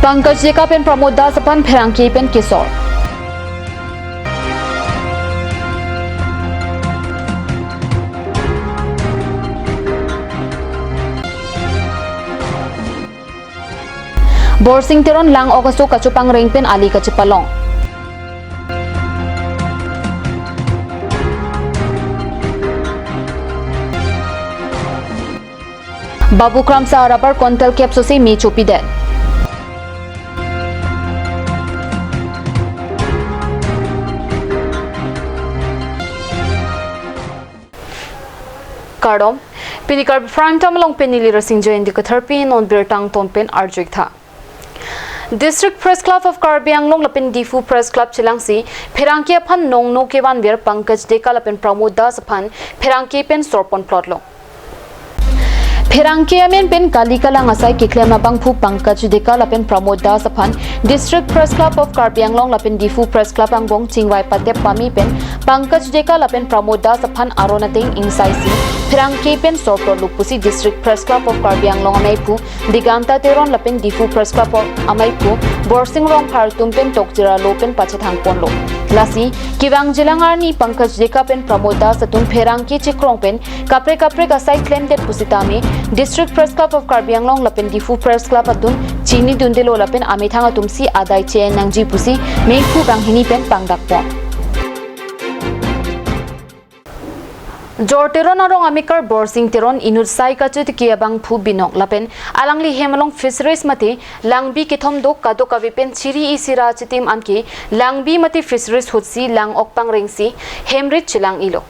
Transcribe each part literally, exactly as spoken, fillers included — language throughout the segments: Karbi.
Pankaj Deka pen Pramod Das aphan pherangke pen kesor. Borsing Teron lang-ok aso kachopangreng pen ali kachepalong. Babu Kramsa rubber quintal kep sose me chopidet. Kardom, pini Karbi Prime Time along pen neli Rasing Jain dikotharpi non birta angton pen arju-ik tha. District Press Club of Karbi Anglong lapen Diphu Press Club chelangsi pherangke aphan nongno kevanver Pankaj Deka lapen Pramod Das aphan pherangke pen sorpon plotlo. Pherangke amen pen kali kalang asai keklem abangphu Pankaj Deka lapen Pramod Das aphan District Press Club of Karbi Anglong lapen Diphu Press Club angbong chingvai patep pame pen Pankaj Deka lapen Pramod Das aphan aron ateng ingsaisi pherangke pen sorplotlo pusi District Press Club of Karbi Anglong ameiphu Diganta Teron lapen Diphu Press Club ameiphu Borsing Rongphar atum pen tokjir alo pen pachethang ponlo. Lasi kevang jilang arni Pankaj Deka pen Pramod Das atum pherangke chekrong pen kaprek kaprek asai klemdet pusitame District Press Club of Karbi Anglong lapen Diphu Press Club atum chinidundelo lapen amethang atumsi adai che-en nangji pusi meiphu banghini pen pangdak pon. Jor Teron arong amekar Borsing Teron inut sai kachotiki abangphu binong lapen alangli hem along fisheries mate langbi kethom do, kadokave pen chiri isi ra chitim anke langbi mate fisheries ahutsi lang-ok pangrengsi hem rit chelang-ilo.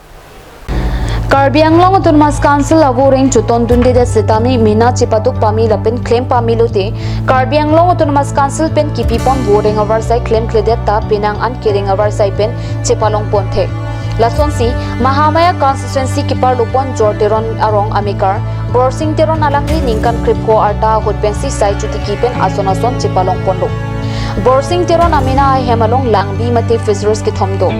Karbi Anglong Autonomous Council avoreng chotondundedet setame mena chepaduk pame lapen klem pame lote Karbi Anglong Autonomous Council pen kipipon voreng avarsai klemkledet ta penang an kereng avarsai pen chepalong ponthek. Lasonsi Mahamaya constituency keparlopon Jor Teron arong amekar Borsing Teron alangli ningkan krepho arta ahut pensi sai chotiki pen ason ason chepalong ponlo. Borsing Teron amena ahem along langbi mate fisheries kethom do.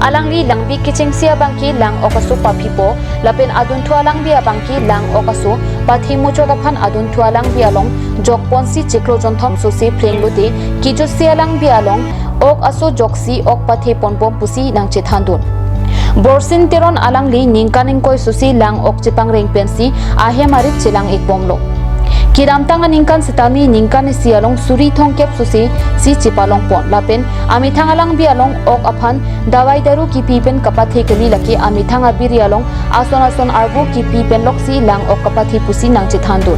Alangli langbi kechengsi abangke lang-ok aso paphipo lapen adunthu alangbi abangke lang-ok aso pathe muchot aphan adunthu alangbi along jokponsi chiklo jonthom sose phleng lote kejutsi alangbi along ok aso joksi ok pathe ponbom pusi nangchethandun. Borsing Teron alangli ningkan ingkoi sose lang-ok chepangreng pensi ahem arit chelang-ikbomlo. Kedamtang aningkan setame ningkan isi along suri thomkep sose si chepalong pon lapen amethang alangbi along ok aphan dawai daru kipi pen kapathe kali, lake amethang abiri along ason ason arvo kipi pen loksi lang-ok kapathe pusi nangchethandun.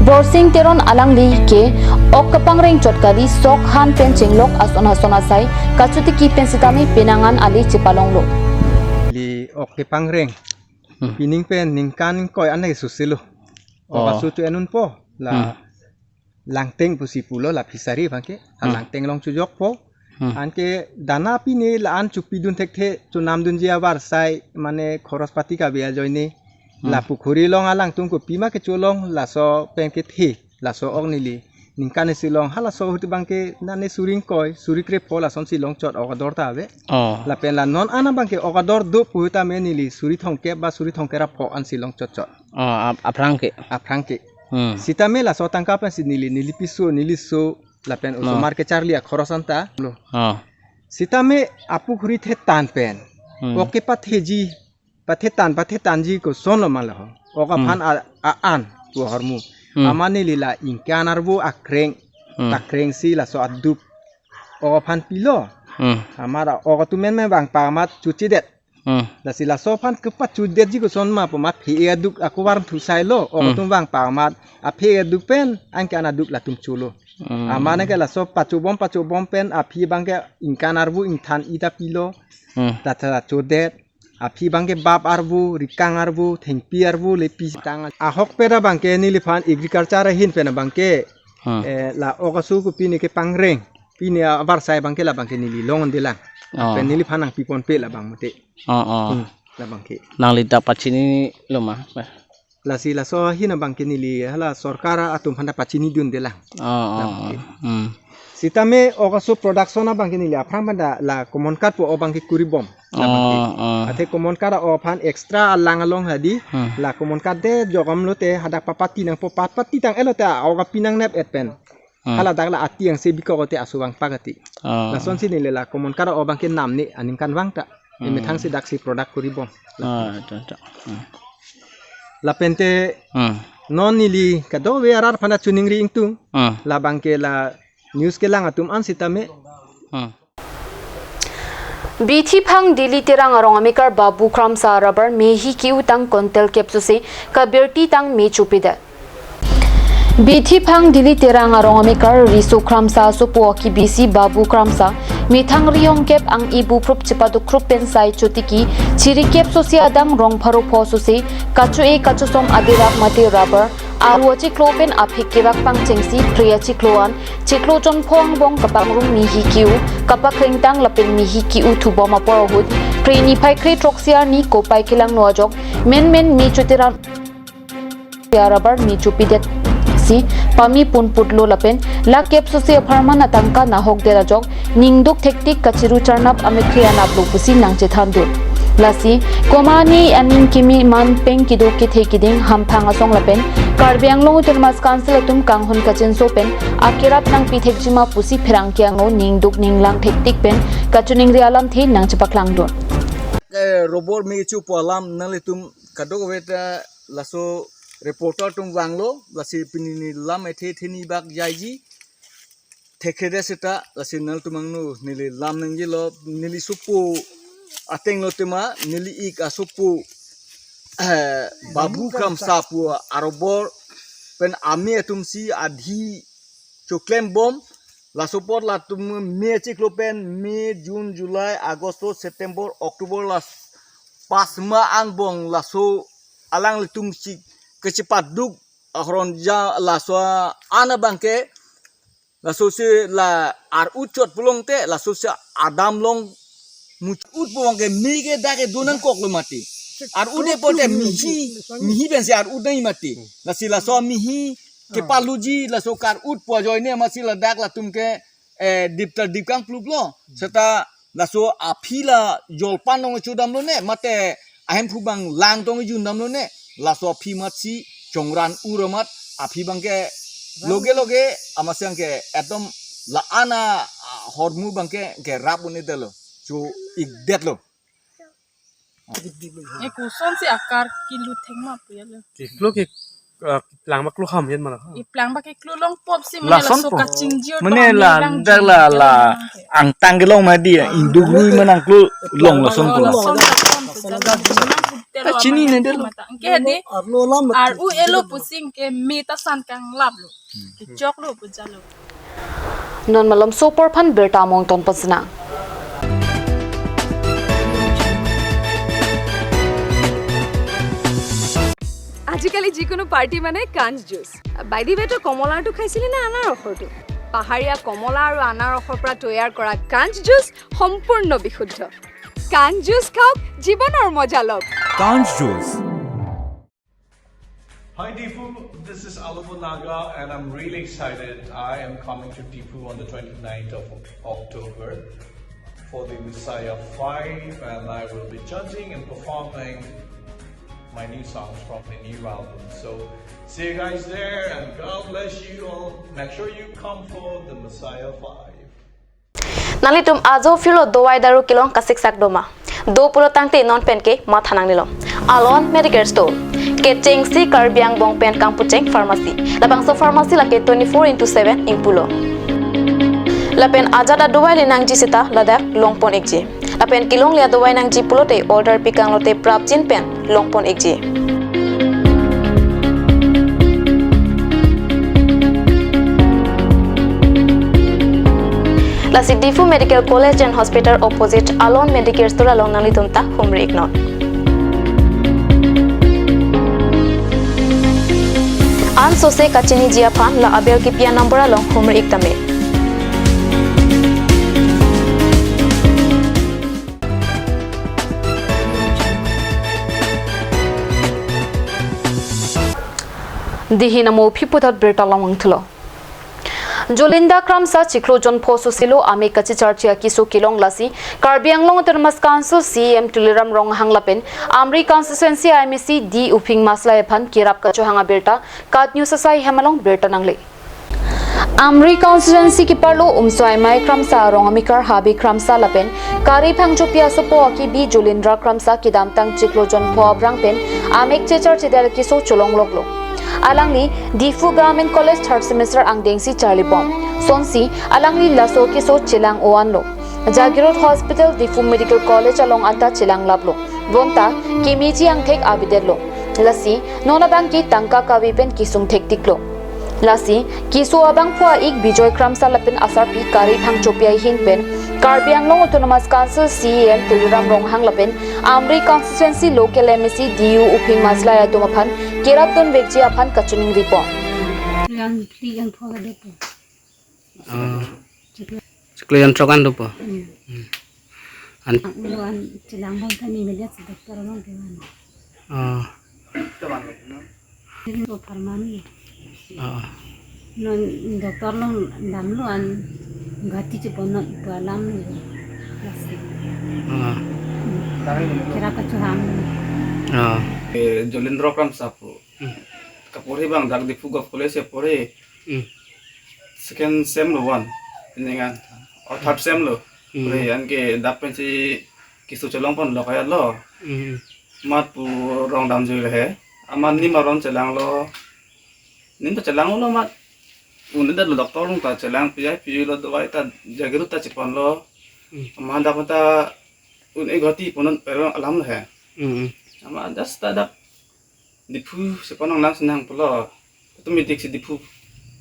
Borsing Teron alangli ke ok kapangreng chot kali, sok han pen chenglok ason ason asai kachotiki pen setame penang an ale chepalonglo. Li ok kepangreng. Hmm. Pining pen ningkan ingkoi an ke sose lo. Oh. Ok aso cho-en unpo la. Hmm. Langteng pusi pulo la fishery abangke. Ha, hmm, langteng along chojokpo. Hmm. Anke dana pine la-an chopidun thekthe, chonamdunji avarsai mane khoros pati kave ajoine. Hmm. La pukhuri along alangtum kopima kecholong laso pen kethe, laso ok neli ningkan isi along halaso ahut abangke nane suri ingkoi, suri krepho lasonsi longchot ok ador ta ave. Oh. Lapen la non an abangke ok ador do pu ahut tame neli suri thomkep ba suri thomkep ra pho ansi longchotchot. Oh, ap-, aphrang ke. Aphrang ke. Hmm. Sitame laso atangka pensi neli, neli piso, neli so, lapen, oh, osomar kecharli akhoros anta lo. Oh. Sitame apukhuri thetan pen. Hmm. Ok kepatheji, pathetan, pathethanji koson lo ma laho. Ok, hmm, aphan a, a-an pu ahormu. Hmm. Amat neli la ingkan arvo akreng, hmm, takrengsi laso adup ok aphan pilo. Hmm. Amat ok atum menmen vangpak amat chochedet. Hmm. Lasi laso aphan kepachudetji koson ma pu ma aphi aduk ako varnthusai lo, ok, hmm, atum vangpak amat aphi aduk pen anke an aduk latum cholo. Hmm. Amat anke laso pachobom pachobom pen aphi abangke ingkan arvo ingthan ita pilo. Hmm. Tata chodet. Aphi abangke bap arvo, rikang arvo, thengpi arvo, lepi tang. Ahokpet abangke neliphan agriculture ahin pen abangke. Hmm. Eh, la ok aso ko pine kepangreng. Pine avarsai abangke labangke neli longdelang. Oh. Pen neliphan nangpiponpe labang mate. Oh, oh. Hmm, labangke. Nangli ta pachinilo ma? Lasi laso ahin abangke neli hala sorkar atum aphan ta pachinidundelang. Oh, oh, labangke, oh. Hmm. Sitame ok aso production abangke neli aphrang aphan ta la common card pu ok abangke kuribom. Oh, labangke, oh. Athe common card ok aphan extra alang along hadi, hmm, la common card de jokam lote hadak papati nangpo, papati tang-et lote ok apinang nep-et pen. Hmm. Hala dak la ati angse bikok ote aso vangpak ati. Ah. Lasonsi neli la common car o abangke namne aningkanvang ta. Hmm. Emethang si daksi product kori bom. Ah, ta, ta. Hmm. Lapente Hmm. non neli kadokave arat aphan ta choningri ingtung. Hmm. Labangke la news kelang atum an sitame. Hmm. Bithi phang Dili Terang arong amekar Babu Kramsa rubber mehi ki-u tang kontel kep sose kabirti tang me chopidet. Bithi phang Dili Terang arong amekar Riso Kramsa asopo akibisi Babu Kramsa methang ri hong kep ang ibu phrup chepaduk phrup pen sai chotiki chiri kep sose adang rong pharo pho sose kacho-e kachosom aderak mate rubber aru achiklo pen aphik kevak pangchengsi phre achiklo an chiklo jon pho angbong kapangrum mehi ki-u kapakreng tang lapen mehi ki-u thubom apor ahut phre niphai kre throksi arni kopai kelangno ajok menmen me choterang ya rubber me chopidet si pame pon putlo lapen la kep sose apharman atangka nahokdet ajok ningduk thektik kachiru charnap amekri anaplo pusi nangchethandun. Lasi komatne aning kimi man peng kedo kethe keding hamphang asong lapen Karbi Anglong Autonomous Council atum kanghon kachinso pen akerap nangpi thekjima pusi pherangke angno ningduk ninglang thektik pen kachoningri alamthe nangchepaklangdun. Eh, rubber me chopo alam nanglitum kadokave ta laso reporter atum vanglo, lasi pini neli lam ethe theni bak jaiji. Thekhede seta, lasi nangtum angno neli lam nangjilo, neli sopo atenglo tema, neli ik asopo, eh, Babu Kramsa pu a-rubber pen ame atum si adhi choklem bom, laso apot latum me achiklo pen May, June, July, August, September, October, las pas ma angbong laso alanglitum si kachepaduk ahormu ja laso a-an abangke laso si la ar-ut chot pulote laso si adam long muchut pulote me ke dak kedo nangkoklo mati. Ar-ut de pote mehi, mehi pensi ar-ut nai mati. Lasi laso mehi kepaluji laso kar-ut pu ajoine amatsi ladak latum ke, eh, dip ta dip kangpluplo. Seta laso aphi la jolpan tong chodamlo ne, mate ahemphu abang lang tong jundamlo ne, laso aphi amatsi chongran ur amat aphi abangke loge loge amatsi abangke ekdom la-an ahormu abangke kerap un-edetlo, cho-ikdetlo. E kosonsi akar kilut thek ma pu ya lo. Keklo ke, ah, keplang bak klo ham yen mana? Keplang bak keklo long pop si mane lason laso po. Kachingji mane to la lang dak jing la ke la lang ke. Angtang kelong mati ya, induk lui manang klo long lason po la. Lason lason po jalo. Kachini nang nede lo. Mata. Ke di ar-u elo pusi ke me ta san kanglaplo. Kechoklo pu jalo. Non malom sopor aphan birta among ton pasnang. আজিকালি যিকোনো পাৰ্টি মানে কাঞ্চ juice. By the ৱে, তই কমলাৰটো খাইছিলি নে আনাৰসৰটো? পাহাৰীয়া কমলা আৰু আনাৰসৰ পৰা তৈয়াৰ কৰা কাঞ্চ জুচ সম্পূৰ্ণ বিশুদ্ধ। কাঞ্চ জুচ খাওক, জীৱনৰ মজা লওক। Kanch Juice. Hi Diphu, this is Alobo Naga and I'm really excited. I am coming to Diphu on the twenty-ninth of October for the Messiah five, and I will be judging and performing my new songs from the new album. So see you guys there and God bless you all. Make sure you come for the Messiah five. Nanglitum ajo phirlo dovai daru kelong kasiksak doma. Do pulo tangte non penke matha nangnelo. Alon Medicare Store. Kechengsi Karbi angbong pen kangpucheng pharmacy. Labangso pharmacy lake twenty-four into seven ingpulo. Lapen ajat adovai le nangji seta ladak longpon ikji. Lapen kelongle adovai nangji pulote order pikanglote prapjin pen longpon ikji. Lasi Diphu Medical College and Hospital opposite Alon Medicare Store along nanglitum ta humri iknon. Ansose kachiniji aphan la aber kipi a-number along humri ik tame. Dihin amo aphi puthot birta lamang thulo. Jolinda Kramsa chiklo jon pho soselo ame kachicharchi akeso kelong lasi Karbi Anglong Autonomous Council C E M Tuliram Ronghang lapen Amri Constituency M A C D Uphing Maslai aphan kerap kachohang abirta KAT News asai hem along birta nangle. Amri constituency keparlo Umsoi Amei Kramsa, Rong Amikar Habe Kramsa lapen Kari Phangchopi asopo akibi Jolindra Kramsa kedamtang chiklo jon pho abrang pen amek chechar chedel keso cholongloklo. Alangli Diphu Government College third semester angdengsi charlibom. Sonsi alangli laso keso chelang-o anlo. Jagiroad Hospital, Diphu Medical College along anta chelanglaplo. Bonta kemeji angthek avedetlo. Lasi non abangke tangka kave pen kesung thektiklo. Lasi keso abangphu a-ik Bijoy Kramsa lapen asarpi Kari Phangchopi ahin pen Karbi Anglong Autonomous Council C E M Tuliram Ronghang lapen Amri constituency local M A C D U Uphing Majlai atum aphan kerapdun vekji aphan kachiningripo. Yang phli yang pho kado po. Oh. Chiklo. Chiklo jon throk an dopo. Hmm. Hmm. An. Ang ulo an chelangbom ta ni media si doctor along kevan. Oh. Ini ko pharmani. Oh. Non doctor along damlo an Guwahati cheponnon pu alam lo. Plastic. Oh. Hmm. Kira kachohang. Oh. Eh, Jolindra Kramsa pu. Hmm. Kaporhi abang dak Diphu Govt College si porhi. Hmm. Second sem lo one. Ini kan. Oh, third sem lo. Hmm. Porhi anke dak pensi keso cholongponlo kaya lo. Hmm. Mat pu rong damjui le he. Amat nim aron chelanglo. Nim ta chelanglo mat. Un'edetlo doctor along ta chelangpi ai pilo dawai ta Jagiroad ta cheponlo. Hmm. Amat dak ta un-e Guwahati ponnon pu alam lo he. Hmm. Amat just ta dak Diphu si ponang lang senang pulo. Tumi tik si Diphu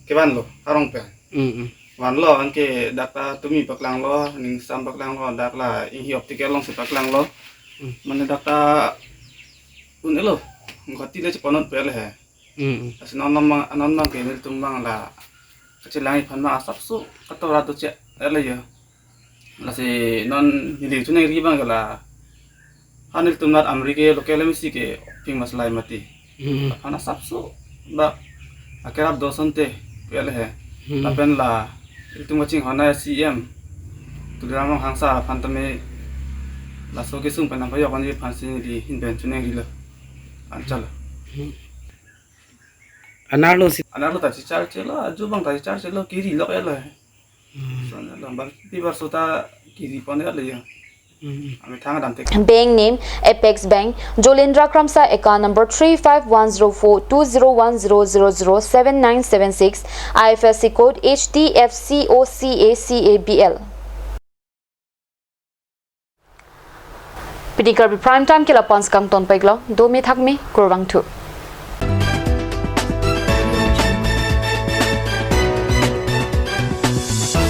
kevanlo, arong pen. Mm, mm. Vanlo, anke dak ta tumi paklanglo, ningsam paklanglo, dak la Inghi Optical along si paklanglo. Mm. Mane dak ta un-elo, Guwahati le cheponnon pu le he. Mm, mm. Lasi non non abang, non abangke nelitum abang la kachelangji aphan ma asapso katora doche, ele yo. Lasi non neli chuningri abang ke la. Ha nelitum nat Amri ke local M A C ke Uphing Majlai mati. Hmm. Aphan asapso ba akerap do asonte pu le he. Hmm. Lapen la ilitum kachinghon a C E M Tuliram Ronghang sir aphan tame laso kesung pen nangpajok anji aphan si neli ahin pen chuningrilo. Anchot lo. Hmm. Anerlo si. Anerlo ta chechar chelo, ajo abang ta chechar chelo, kiri lok elo. Hmm. So, na lambar, pibar sota kiri pon elo ya. Hmm. Amethang damtek. Bank name, Apex Bank, Jolindra Kramsa, account number three five one zero four two zero one zero zero zero seven nine seven six, I F S C code H D F C O C A C A B L. Pini Karbi Prime Time ke la-an si kangton peklo, domi thakmi, kurvangthu.